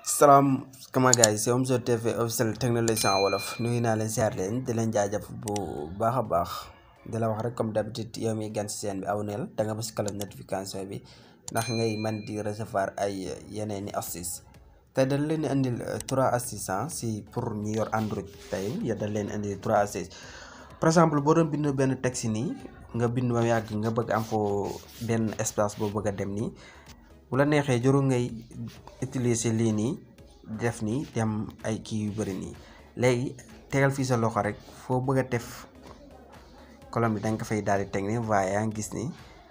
Salam kama guys c'est Omzo TV officiel technologie en wolof nuyu naa leen ziar leen di leen jaajëf bu baax a baax di la wax rek comme d'habitude yow mi gan si seen bi abonneel da nga bës cloche notification bi ndax ngay man di recevoir ay yeneeni astuce tey dañ leen andil 3 astuces si pour ñu yor Android tey ya dañ leen andil 3 astuces par exemple boo doon bind benn texte nii nga bind ba yàgg nga bëgg am foo benn espace boo bëgg a dem nii bu la neexee jarul ngay utiliser lii nii def nii dem ay kii yu bëri nii léegi tegal fii sa loxo rek foo bëgg a def colonne bi da nga ko fay daal di teg nii waaye yaa ngi gis ni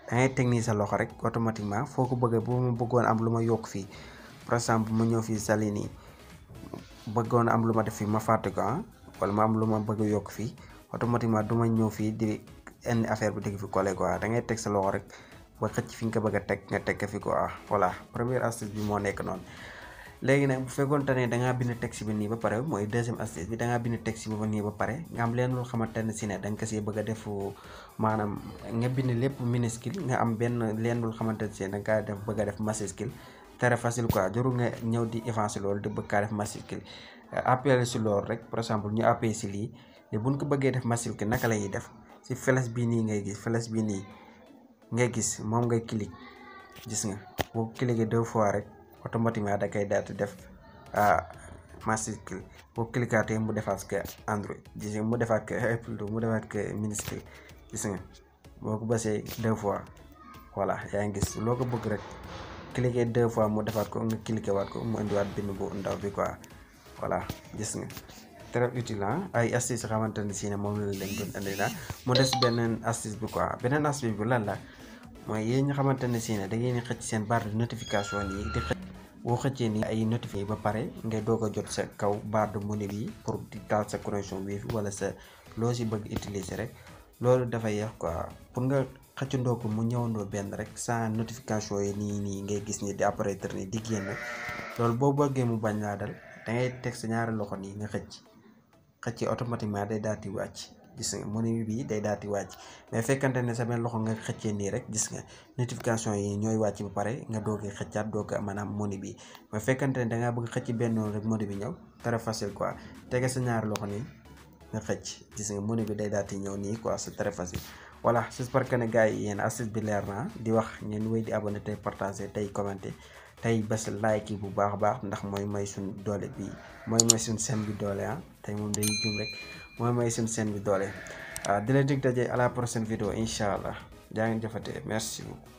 da ngay teg nii sa loxo rek automatiquement foo ko bëgg bu ma bëggoon am lu ma yokk fii par exemple ma ñëw fii sali nii bëggoon am lu ma def fii ma fàtte ko wala ma am lu ma bëgg a yokk fii automatiquement du ma ñëw fii di indi affaire bi dégg fi collé quoi da ngay teg sa loxo rek ba xëcc fi nga ko bëgg a teg nga teg ko fi quoi voilà première astuce bi moo nekk noonu. léegi nag bu fekkoon te ne da ngaa bind texte bi nii ba pare mooy deuxième astuce bi da ngaa bind texte bi nii ba pare nga am leen lu xamante ne si ne da nga ko siy bëgg a def maanaam nga bind lépp minuscule nga am benn leen lu xamante ne si ne da nga kaa def bëgg a def majuscule très facile quoi jarul nga ñëw di avancer loolu di bëgg kaa def majuscule appuyé si loolu rek par exemple ñu appuyé si lii léegi bu ñu ko bëggee def majuscule naka la ñuy def si flèche bii nii ngay gis flèche bii nii ngay gis moom ngay clique gis nga boo cliqué 2 fois rek automatiquement da koy daal di def majuscule boo cliquaatee mu defaat ko Android gis nga mu defaat ko plutôt mu defaat ko minuscule gis nga boo ko bësee 2 fois voilà yaa ngi gis loo ko bëgg rek cliqué 2 fois mu defaat ko nga cliqué waat ko mu indiwaat bind bu ndaw bi quoi voilà gis nga très utile ay astuce xamante ne si ne moom la leen doon andi la mu des beneen astuce bi quoi beneen astuce bi lan la mooy yéen ñi xamante ne si ne da ngeen di xëcc seen barre de notification yi di xëcc boo xëccee ni ay notifié ba pare ngay doog a jot sa kaw barre de menu bi pour di taal sa connexion wifi wala sa loo si bëgg utiliser rek loolu dafay yéex quoi pour nga xëccandoo ko mu ñëwandoo benn rek sans notification yi nii ngay gis ni di apparaître ni di génn loolu boo bëggee mu bañ laa dal da ngay teg sa ñaari loxo nii nga xëcc automatiquement day daal di wàcc gis nga menu bi day daal di wàcc mais fekkante ne sa benn loxo nga xëccee nii rek gis nga notification yi ñooy wàcc ba pare nga doogee xëccaat doog a maanaam menu bi mais fekkante ne dangaa bëgg xëcc benn noonu rek menu bi ñëw très facile quoi tege sa ñaari loxo nii nga xëcc gis nga menu bi day daal di ñëw nii quoi c'est très facile. voilà j'espère que ne gars yi yéen astuce bi leer na di wax ngeen wéy di abonné tey partager tey commenter tey bés like yi bu baax a baax ndax mooy may suñ doole bi mooy may suñ seen bi doole tey moom day jum rek mooy may suñ seen bi doole di leen dig daje à la prochaine vidéo incha allah jaa ngeen jëfate merci beaucoup.